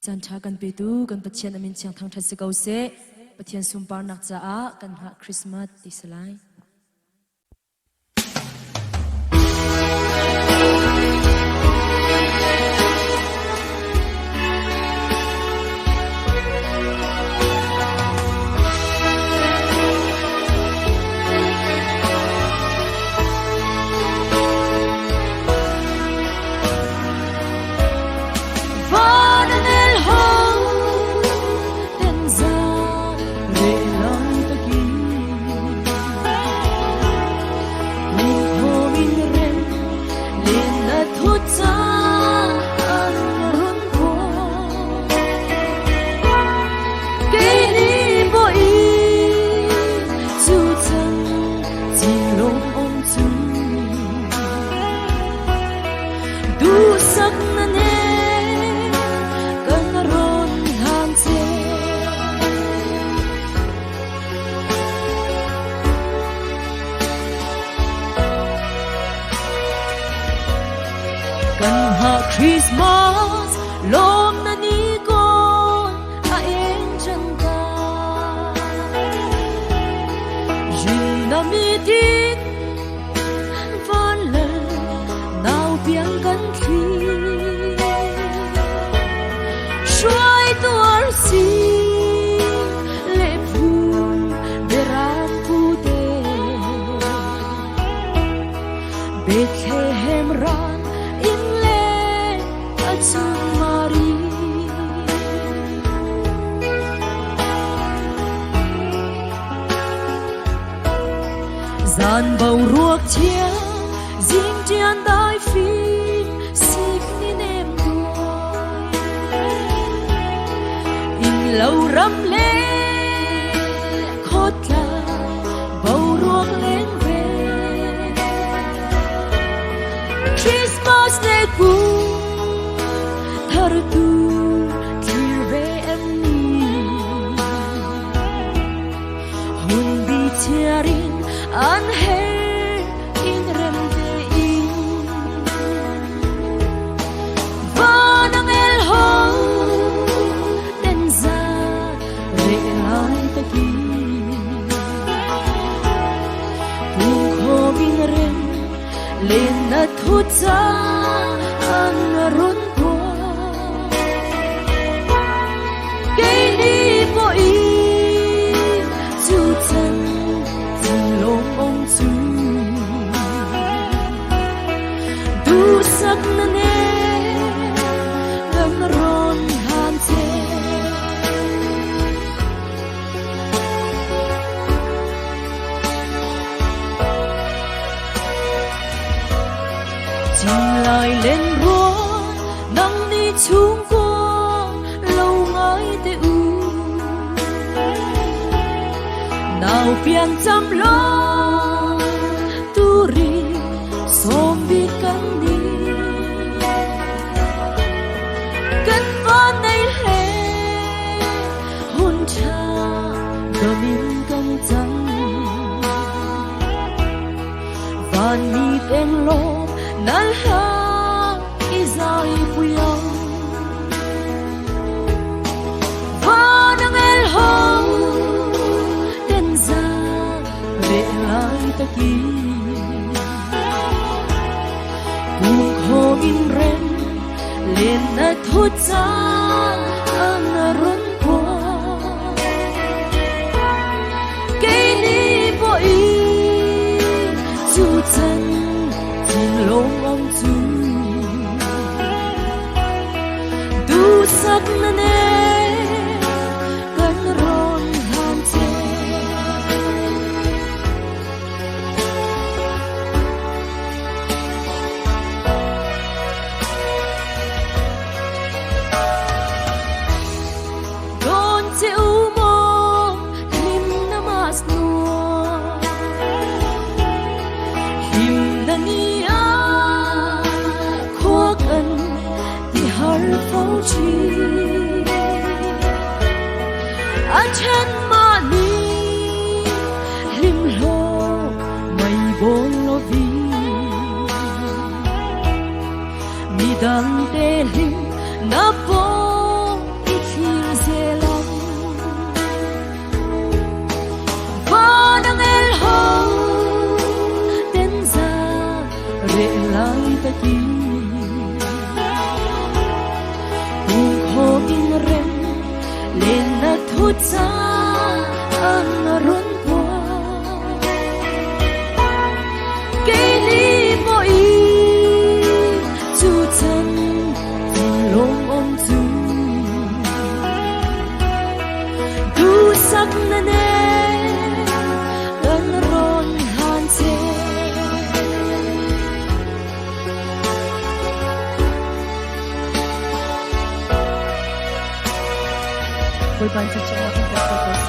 Caan ṭha kan petu kan Pathian a min thiang thangṭhat si ko seh. Pathian sunparnak caah kan hngah Christmas ti si lai. Christmas lawm na ni ko a eng chan ta Rin na mi tin van lal nau piang kan thli Hruai tuar si le phu beram pu te Bethlehem ram in le a chung Mari Zan boruak thiang zing ṭian dai fim sik ni nem duai In lo ram le khawtla boruak leng ve Christmas le kum thar tu thlir ve em ni Hun bi chiarin an her in rem tein Van angel ho ten za re lai taki Tung khom in rem len na thu cha an run Keini pawhin cu chan lawmawm cu duhsak na ne kan rawn hlan che. Chinlai len ruang nang ni chungkua lo ngai te u Nau pian cham lo turi som bik kan ni Kan van nei hle hun tha domin kan cang Van mi peng lawm nan hla i zai pui ang Van angel ho ten za re lai taki Kum khom in rem len na thu cha ang run qua Keini pawhin cu chan thinlung cu duhsak na ne kan rawn hlan che. Dawn che u maw hlim na mas nuam Hlim na ni ah khua kan ti har fo thin A then mah ni hlim hlo mei bawl lovi Midang te hlim na pawh Bawipa in thluachuahnak in pek ko ko seh.